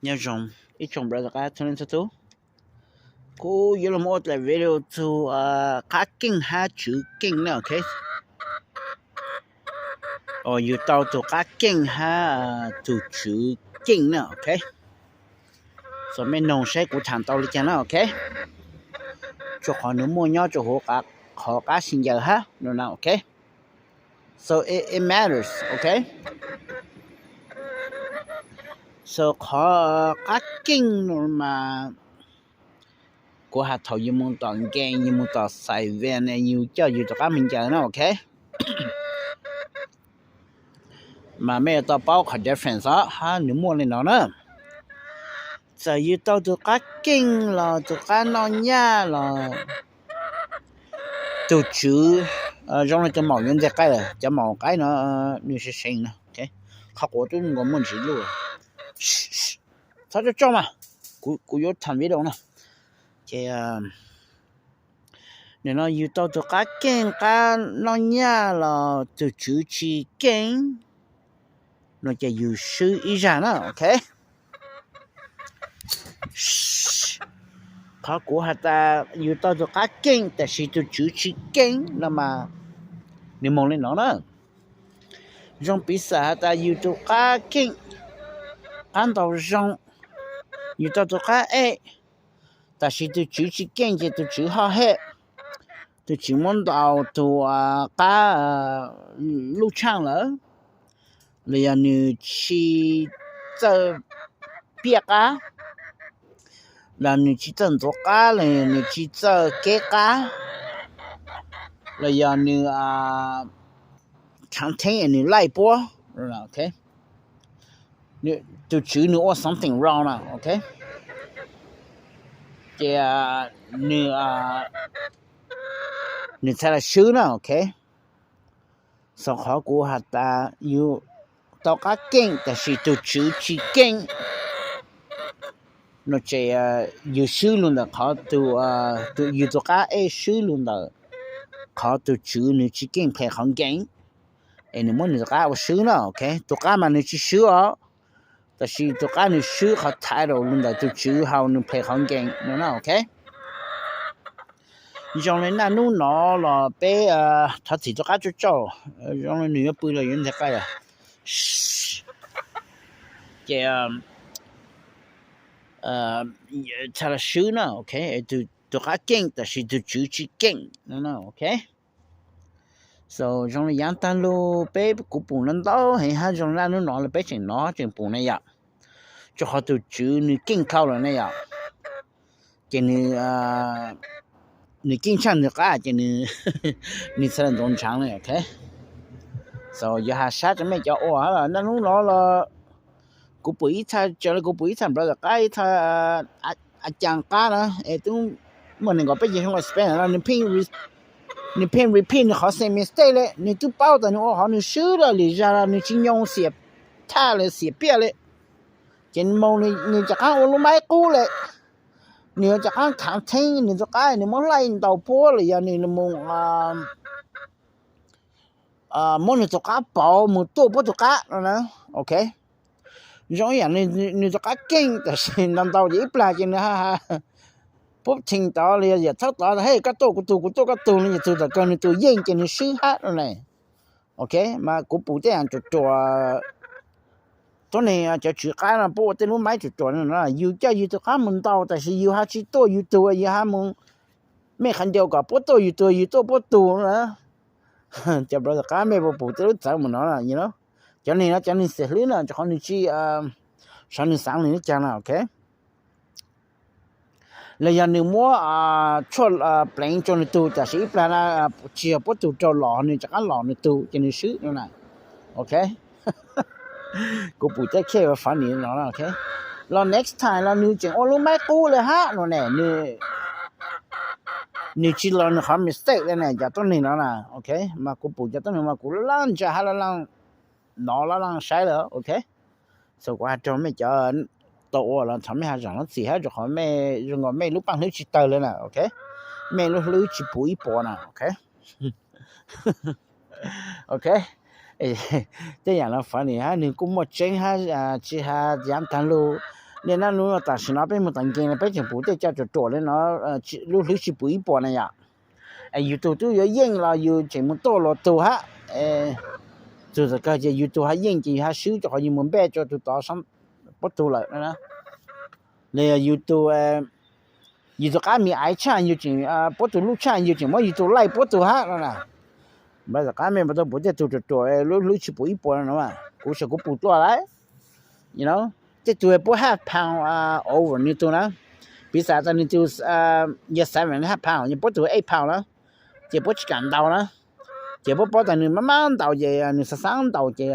Nyob zoo ib tsoom brother qab txhua leej txhua tus, kuv yuav los ua dlej video txug qab keej hab tswv keej na, ok. Yug tau tug qab keej hab tug tswv keej na, ok. So mej noog saib kuv thaam tau le caag na, ok. Rua qhov nwg muaj nyob rua huv qhov qab sib ncaws hab no na, ok. So it matters, ok. So qhov qab keej no mas kuv has thaum yug moog tom game, yug moog tom xais van, yug coj yug rov qab moog ncaws na, ok. Mas mej yuav tau paub qhov difference os hab nwg muaj le no na. Txawm yug tau tug qab keej los tug qab noj nyaj los tug tswv, zoo le tug maum yuav nteg qaib lawm, cov maum qaib no nwg seev seev no, qhov quav tub nkaus muaj ntsis luj. Txhob tso tso mas, kuv yuav thaam video no. Ces nim no yug tau tug qab keej qab noj nyaj los tug tswv tsi keej no ces yug swb ib zag na, ok. Qhov kuv has tas yug tau tug qab keej tab sis tug tswv tsi keej no mas nwg moog le no na. Zoo piv xam has tas yug tug qab keej, qab ntaus zoo, yug tau tug qab ej, tab sis tug tswv tsi keej ces tug tswv hoj hej, tug tswv muab ntaus tug qab luj tshaaj lawm, los yog nwg tsi txawj piaj qab, los nwg tsi txawj ntxuav qab, los nwg tsi txawj keb qab, los yog nwg thaav theeb nwg laij puab, tug tswv nwg ua something wrong na, ok. Ces nwg, nwg txhad le swb na, ok. Xav qhov kuv has tas yug tau qab keej tab sis tug tswv tsi keej no ces yug swb lug ntawm qhov, yug tug qab ej swb lug ntawm qhov tug tswv nwg tsi keej phem qhov game, es nwg muab nwg tug qab ua swb na, ok. Tug qab mas nwg tsi swb os, tab sis tug qab nwg swb qhov title lug ntawm tug tswv hau nwg phem qhov game no na, ok. Zoo le naj nub no los peb thov txim tug qab tsau tsau, zoo le nwg yuav pw los yuav nteg qaib lawm. Ces txhad le swb na, ok. Tug qab keej tab sis tug tswv tsi keej no, ok. So zoo le yaav taag lug peb kuv pum no ntau heev hab zoo le naj nub no los peb tseem nov tseem pum ne yom. Rua qhov tug tswv nwg keej dhau lawm ne yom. Ces nwg, nwg keej tshaaj nwg qab ces nwg txhad le ntxuav ntshaav le, ok. So yuav has sab rua mej cov ua hab naj nub no los kuv pum ib txha, tsaws le kuv pum ib txha brother qab, ib txha a caas qab na es tub muaj neeg nkaum peb caug xyoo los spend no, nwg pheej repeat nwg qhov same mistake le, nwg tub paub tas nwg ua qhov nwg swb lawm lwm zag los nwg tsi nyoo xiam thaj le xiam piaj le. Ces moog nwg rov qaab ua lub maib qub le, nwg rov qaab thaav theeb nwg tug qab, nwg muab laij ntaus puab los yog nwg moog muab nwg tug qab pauv moog tuaj puab tug qab no na, ok. Zoo ib yaam nwg tug qab keej tab sis ntau ntau ces ib plag ces nwg ha ha puab theej tod los yog yam txhawb tod, hej koj tuaj kuv tug, kuv tuaj koj tug no ces tug tom kawg nwg tug yeej ces nwg swb hab no ne. Ok, mas kuv pum tej yaam ruam ruam, tuab neeg cov tswv qab no puab ua tej lub maib ruam ruam no, yug coj yug tug qab moog ntaus tab sis yug ha tsi tuaj yug tug, yug ha moog mej qhov ncau kom puab tuaj yug tug, yug tuaj puab tug na. Cov brother qab mej puas pum tej lub txawv mus no na? Cov neeg no cov neeg xim hlwb na, rua qhov nwg tsi, xyov nwg xaav le caag na, ok. Los yog nwg muab tshuaj pleev rua nwg tug tab sis ib plag na tsi yog puab tug rau los nwg rov qab los nwg tug ces nwg swb no na, ok. Kuv pum tej case funny no, ok. Los next time los nwg tseem ua lub maib qub le hab no ne, nwg tsi los nwg qhov mistake le ne cov tuab neeg no na, ok. Mas kuv pum cov tuab neeg mas kuv laaj ntsa hab laaj laaj nov laaj laaj saib lawm, ok. So kuv has rua mej cov tau ua los thov mej ha zaam lub txim hab rua qhov mej zoo nkaus mej lub paaj hlwb tsi tawg le na, ok. Mej lub hlwb tsi puv ib puas na, ok. Ok, tej yaam no funny hab nwg kuj muaj tseeb hab tsi has yaav taag lug, Niaj hnub no tam sim no peb mus tom nkees no peb tseem pum tej cov ruam ruam li no, lub hlwb tsis pum ib puas na yom. Es yus tus twb yuav yeej los yus tseem mus tuaj luag tus hab. Txug thaum kawg ces yus tus ho yeej ces yus ho swb rau qhov yus mus npaj rau tus tod puab tug lawm no. Los yog yus tus, yus tus qab me aiv tshaj yus tseem, puab tus lub tshaj yus tseem muab yus tus laij puab tug hab no na. Npawg tom qab mej puas tau pum tej tug ruam ruam lub hlwb tsis pum ib puas no, kuv saib kuv pum dlua lawm. Tej tug puab half pound over nws tug na, piv xam tas nws tus yog seven half pound, puab tus eight pound na, ces puab tsis kam ntaus na, ces puab paub tas nws maj maj ntaus ces nws xav xav ntaus ces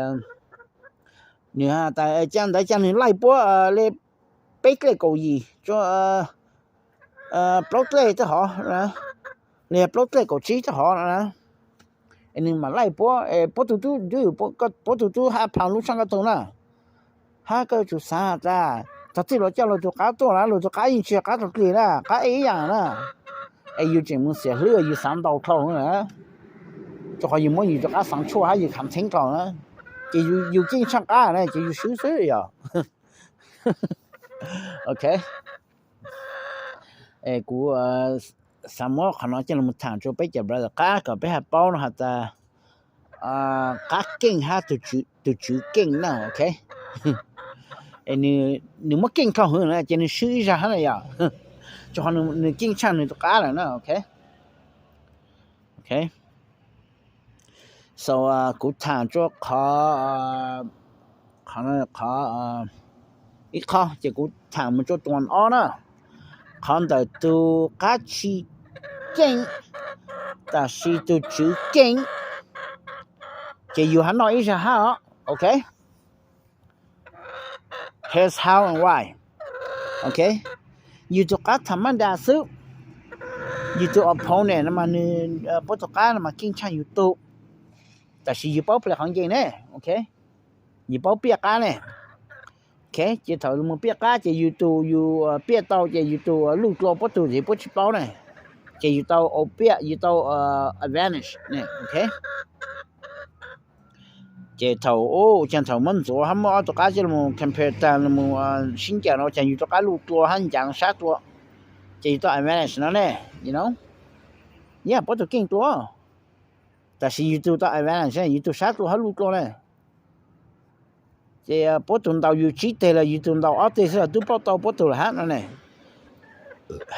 nws tas ntawd cas nws laij puab li peb dlej kaum yim, plaub dlej tej hov, li plaub dlej kaum tsib tej hov no na. Es nws mam laij puab, puab tus tub, puab tus tub half pound lub tshaj koj tug na. Hab koj yuav tsum xav tas thaum twg luag coj luag tus qab tuaj na, luag tus qab yeej tsis yog qab tog plig na, qab ib yam na. Es yus tseem mus xiam hlwb yus xav ntaus dhau na, rau qhov yus muab yus tus qab xav tshuaj hab yus khav theeb dhau na, ces yus keej tshaj qab na ces yus swb xwb yom. Ok, kuv xav muab qhov no coj los thaam rua peb cov brother qab kom peb ha paub no has tas qab keej hab tug tswv keej na, ok. Nws muab keej dhau hwv na ces nws swb ib zag hab na yom, rua qhov nws keej tshaj nws tus qab lawm na, ok. So kuv thaam rua qhov, qhov, ib qho ces kuv thaam mus rua tus ob na, qhov ntawm tus qab tsis keej tab sis tus tswv keej, ces yus hab noj ib zag hab os, ok. Here's how and why, ok. Yus tus qab tham mab nra xwb, yus tus opponent no mas nws, puab tus qab no mas keej tshaj yus tug, tab sis yus paub play qhov game ne, ok. Yus paub piaj qab ne, ok. Ces thaum mus piaj qab ces yus tus yus piaj tau ces yus tus luj dlua puab tug ces puab tsis paub ne, ces yus tau piaj, yus tau advantage ne, ok. Ces thaum, ua cas thaum muab ntxuav hab muab ob tug qab coj los compare tas los sib ncaws no ua cas yus tus qab luj dlua hab ncav sab dlua, ces yus tau advantage no ne, you know. Yog puab tus keej dlua, tab sis yus tus tau advantage, yus tus sab dlua hab luj dlua ne. Ces puab tus ntaus yus tsib teg los yus tus ntaus ob teg xwb los tub paub tau puab tus lawm hab no ne.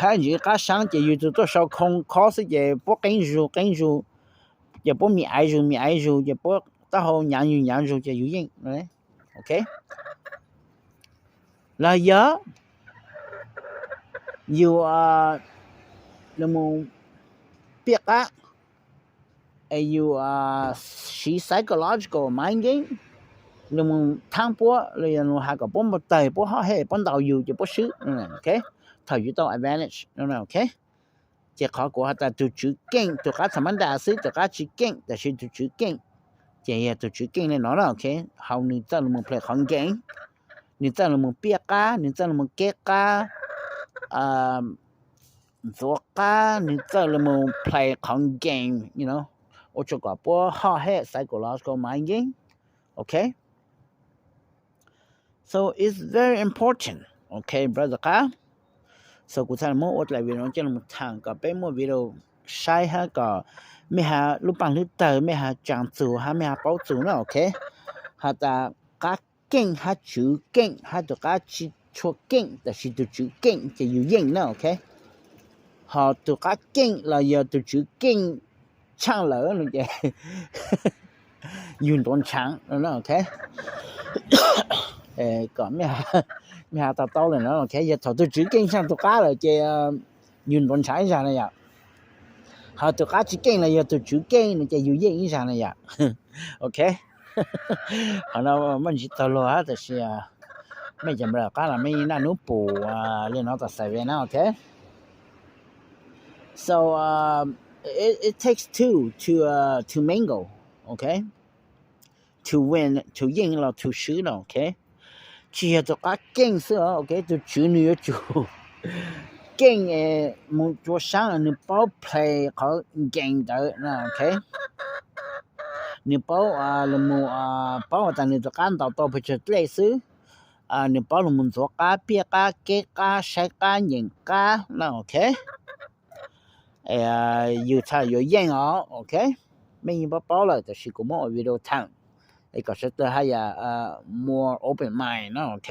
Hab ntsis qab saab ces yus tus tuaj sau khoo khob xwb ces puab qeeb zug qeeb zug, ces puab mi aiv zug mi aiv zug ces puab taub hau nyaav zug nyaav zug ces yus yeej, ok. Los yog yus los mus piaj qab, es yus siv psychological mind game los mus thaab puab los yog has kom puab npau taws, puab hot head, puab ntaus yus ces puab swb, ok. Thaum yus tau advantage, ok. Ces qhov kuv has tas tus tswv keej, tus qab tham mab nra xwb, tus qab tsis keej, tab sis tus tswv keej, ces yog tus tswv keej le no na, ok. Hau nws txawj los mus play qhov game, nws txawj los mus piaj qab, nws txawj los mus keb qab, ntxuav qab, nws txawj los mus play qhov game, you know, ua rua kom puab hot head, psychological mind game, ok. So it's very important, ok brother qab. So kuv txhaj muab ua dlaim video coj los thaam kom peb muaj video saib hab kom mej ha lub paaj hlwb tawg, mej ha tsaa txug hab mej ha paub txug na, ok. Has tas qab keej hab tswv keej hab tus qab tsis tshua keej tab sis tus tswv keej ces yus yeej na, ok. Ho tus qab keej los yog tus tswv keej tshaaj lawm no ces yus ntuav ntshaav, ok. Kom mej has tau tau lawm no, ok. Yog thaum tus tswv keej tshaaj tus qab lawm ces yus ntuav ntshaav ib zag na yom. Ho tus qab tsis keej los yog tus tswv keej no ces yus yeej ib zag na yom. Ok. Qhov no muaj ntsis tag luag hab tab sis mej cov npawg qab los mej naj nub pum li no tas xais ve na, ok. So it takes two to to mingle, ok. To win, to yeej los to swb no, ok. Tsis yog tus qab keej xwb, ok. Tus tswv nws yuav tsum keej mus rua saab, nws paub play qhov game ntawd, ok. Nws paub los mus, paub has tas nws tus qab ntaus tau pes tsawg dlej xwb, nws paub los mus ntxuav qab, piaj qab, keb qab, saib qab, nyeem qab na, ok. Yus txhaj yuav yeej os, ok. Mej yeej paub paub lawm, tab sis kuv muab ua video thaam es kom sawv daws haj yam more open mind na, ok.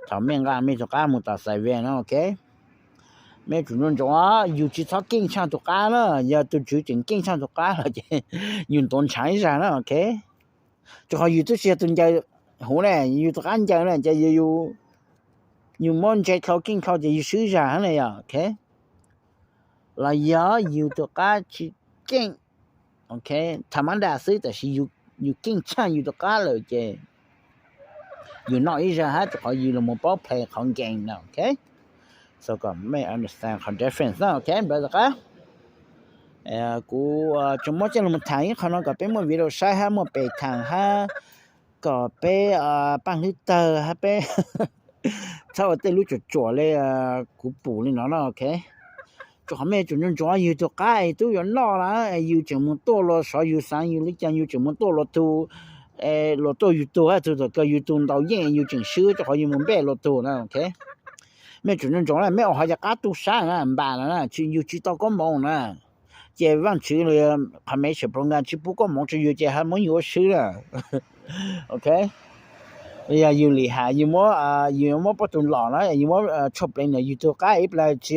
Thaum mej nqa mej tus qab mus tom xais ve na, ok, mej yuav tsum ntsoov ntsoov, yus tsis txhob keej tshaj tus qab na. Yog tus tswv tseem keej tshaj tus qab lawm ces yus ntuav ntshav ib zag na, ok. Rau qhov yus twb tsis yog tus ncaws huv ne, yus tus qab ncaws na ces yus muab ntse dlhau keej dlhau ces yus swb zag na yog, ok. Los yog yus tus qab tsis keej, ok, tha mab nra xwb tab sis yus keej tshaj yus tus qab lawm ces yus noj ib zag hab, rau qhov yus los mus paub play qhov game na, ok. So kom mej understand qhov difference na, ok, npawg tom qab. Kuv tsuas muab coj los thaam ib qho no kom peb muaj video saib hab muaj pes thaam hab kom peb paaj hlwb tawg hab peb txhob ua tej lub tsuam tsuam le kuv pum li no na, ok. Rau qhov mej yuav tsum ntsoov ntsoov yus tus qab es tub yuav noj na, es yus tseem mus tuaj los sov yus xaav yus li cas, yus tseem mus tuaj los tug, los tuaj yus tug hab tug tom kawg yus tug ntaus yeej yus tseem swb rau qhov yus mus npej los tug na, ok. Mej yuav tsum ntsoov ntsoov na, mej ua hov cov qab tu sab na, npam na, yus tsis tau koob moov na, ces Vaajtswv los qhov me tseem program tsis pub koob moov rau yus ces ha muab yus ua swb na, ok. Yog yus lim ham yus muab, yus muab puab tug lom na, yus muab tshuaj pleev ntawm yus tug qab ib plag, tsis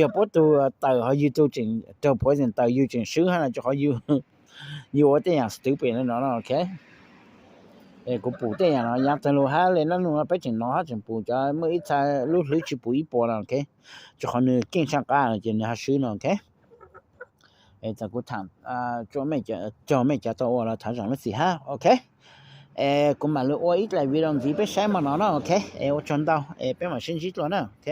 yog puab tug tawm ho yus tug tseem raug poison tawm yus tseem swb hab na, rau qhov yus ua tej yaam stupid li no na, ok. Kuv pum tej yaam no yaav taag lug hab le nub nua peb tseem nov hab tseem pum cov muaj ib txha lub hlwb tsis pum ib puas na, ok. Rau qhov nws keej tshaj qab ces nws ho swb no, ok. Txawm kuv thaam raug mej cov tau ua los thov zaam lub txim hab, ok. Es kuv mam li ua ib dlaim video ntxiv peb saib mog no na, ok. Es ua tsaug ntau, es peb mam sib ntsib dlua na, ok.